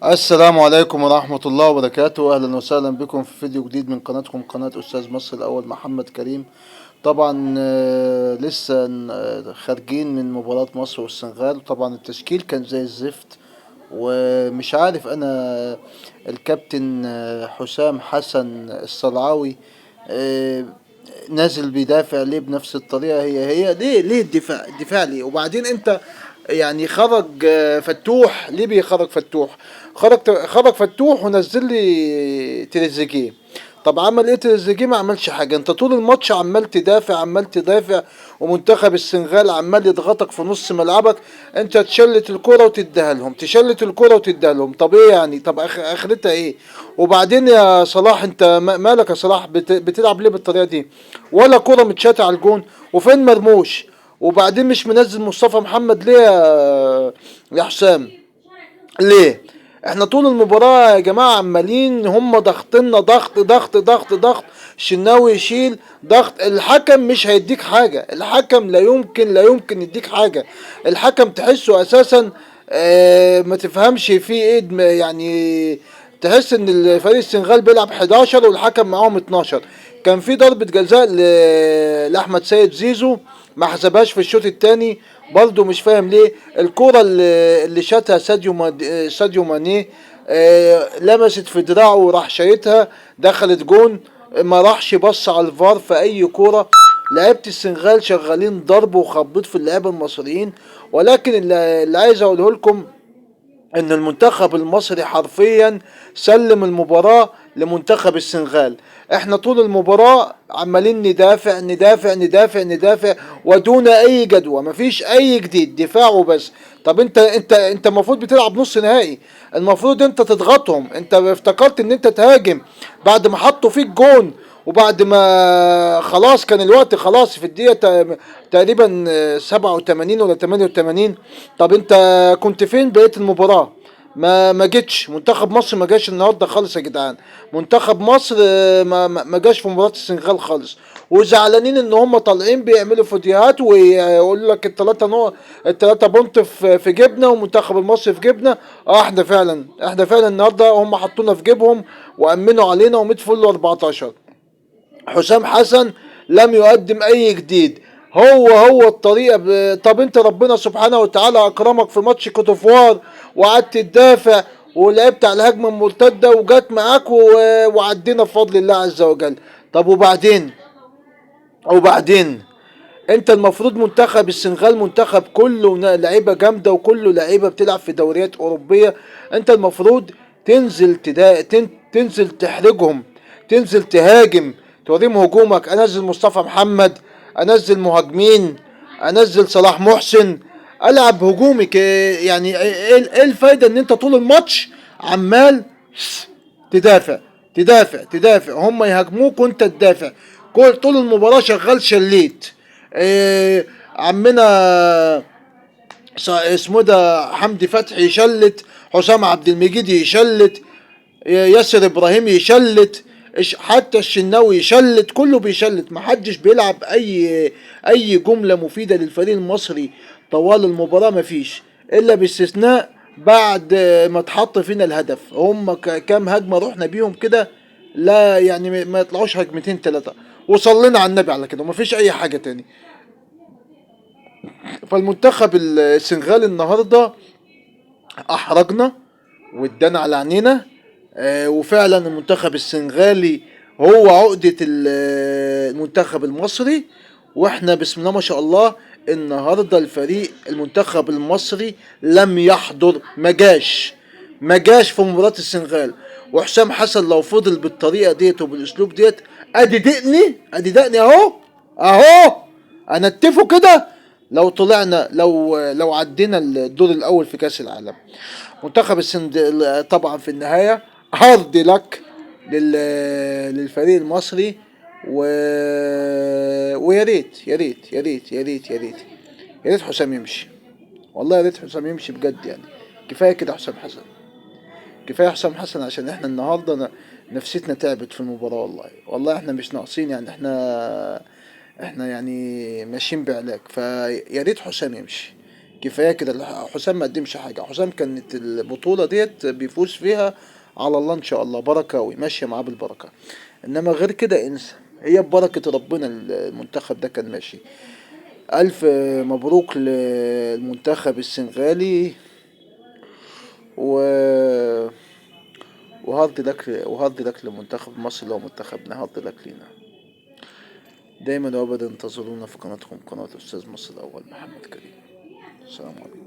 السلام عليكم ورحمة الله وبركاته. أهلا وسهلا بكم في فيديو جديد من قناتكم، قناة أستاذ مصر الأول محمد كريم. طبعا لسه خارجين من مباراة مصر والسنغال. طبعا التشكيل كان زي الزفت، ومش عارف أنا الكابتن حسام حسن الصلعاوي نازل بيدافع ليه بنفس الطريقة؟ هي هي ليه الدفاع؟ الدفاع ليه؟ وبعدين انت يعني خرج فتوح ليه؟ بيخرج فتوح، خرج فتوح ونزل لي تريزيجيه. طب عمل ايه تريزيجيه؟ ما عملش حاجة. انت طول الماتش عمال تدافع، عمال تدافع، ومنتخب السنغال عمال يضغطك في نص ملعبك. انت تشلت الكرة وتديها لهم، تشلت الكرة وتديها لهم. طب ايه يعني؟ طب اخرتها ايه؟ وبعدين يا صلاح، انت مالك يا صلاح؟ بتلعب ليه بالطريقة دي؟ ولا كرة متشاتة على الجون. وفين مرموش؟ وبعدين مش منزل مصطفى محمد ليه يا حسام؟ ليه؟ احنا طول المباراة يا جماعة عمالين هم ضغطنا ضغط ضغط ضغط ضغط، الشناوي يشيل ضغط، الحكم مش هيديك حاجة، الحكم لا يمكن، لا يمكن يديك حاجة. الحكم تحسه اساسا ما تفهمش فيه ايه، يعني تحس ان الفريق السنغال بيلعب 11 والحكم معاهم 12. كان في ضربة جزاء لأحمد سيد زيزو ما حسبهاش في الشوط الثاني، برضه مش فاهم ليه. الكرة اللي شاتها ساديو ماني، لمست في دراعه وراح شايتها دخلت جون، ما راحش بص على الفار في اي كرة. لعيبة السنغال شغالين ضرب وخبط في اللعيبة المصريين. ولكن اللي عايز اقوله لكم ان المنتخب المصري حرفيا سلم المباراة لمنتخب السنغال. احنا طول المباراة عمالين ندافع ندافع ندافع ندافع ودون اي جدوى، مفيش اي جديد، دفاع وبس. طب انت المفروض بتلعب نص نهائي، المفروض انت تضغطهم. انت افتكرت ان انت تهاجم بعد ما حطوا فيك جون، وبعد ما خلاص كان الوقت خلاص في الدقيقة تقريبا 87 ولا 88. طب انت كنت فين بقية المباراة؟ ما جيتش. منتخب مصر ما جاش النهارده خالص يا جدعان. منتخب مصر ما جاش في مباراة السنغال خالص، وزعلانين ان هم طالعين بيعملوا فيديوهات ويقول لك التلاتة نقط، التلاتة بونت في جبنا، ومنتخب المصري في جبنا. احنا فعلا النهارده هم حطونا في جيبهم وامنوا علينا ومية فل 14. حسام حسن لم يقدم اي جديد، هو الطريقة طب انت ربنا سبحانه وتعالى اكرمك في ماتش كوتوفوار وقعدت تدافع ولعبت على الهجمة المرتدة وجت معاك وعدينا بفضل الله عز وجل. طب وبعدين انت المفروض منتخب السنغال منتخب كله لعيبة جامدة وكله لعيبة بتلعب في دوريات أوروبية، انت المفروض تنزل تنزل تحرجهم، تنزل تهاجم، توريهم هجومك. انزل مصطفى محمد، انزل مهاجمين، انزل صلاح محسن، العب هجومي. يعني ايه الفايدة ان انت طول الماتش عمال تدافع تدافع تدافع، هم يهاجموك وانت تدافع، طول المباراة شغال شليت. عمنا اسمه ده حمدي فتحي يشلت، حسام عبد المجيد يشلت، ياسر ابراهيم يشلت، حتى الشناوي يشلت، كله بيشلت، محدش بيلعب اي جملة مفيدة للفريق المصري طوال المباراة، مفيش الا باستثناء بعد ما اتحط فينا الهدف. هم كام هجمة رحنا بيهم كده، لا يعني ما يطلعوش هجمتين تلاتة، وصلينا على النبي على كده، ومفيش اي حاجة تاني. فالمنتخب السنغالي النهاردة احرجنا وادانا على عينينا، وفعلا المنتخب السنغالي هو عقدة المنتخب المصري. واحنا بسم الله ما شاء الله النهارده الفريق المنتخب المصري لم يحضر، ما جاش في مباراة السنغال. وحسام حسن لو فضل بالطريقة ديت وبالاسلوب ديت، ادي دقني، ادي دقني اهو، اهو انا اتفقوا كده، لو طلعنا، لو عدينا الدور الاول في كاس العالم. منتخب السنغال طبعا في النهاية هارد لك للفريق المصري، ويا ريت، يا ريت، يا ريت، يا ريت، يا ريت، يا ريت حسام يمشي، والله يا ريت حسام يمشي بجد. كفاية كده حسام حسن، كفاية حسام حسن، عشان احنا النهارده نفسيتنا تعبت في المباراة والله، والله احنا مش ناقصين، احنا ماشيين بعلاج. فيا ريت حسام يمشي، كفاية كده. حسام ما قدمش حاجة. حسام كانت البطولة ديت بيفوز فيها على الله ان شاء الله، بركاوي ماشية معاه بالبركة، انما غير كده انسى. هي ببركة ربنا المنتخب ده كان ماشي. الف مبروك للمنتخب السنغالي، و و hard luck، و hard luck لمنتخب مصر اللي هو منتخبنا، hard luck لينا دايما وابدا. انتظرونا في قناتكم، قناة أستاذ مصر الأول محمد كريم. السلام عليكم.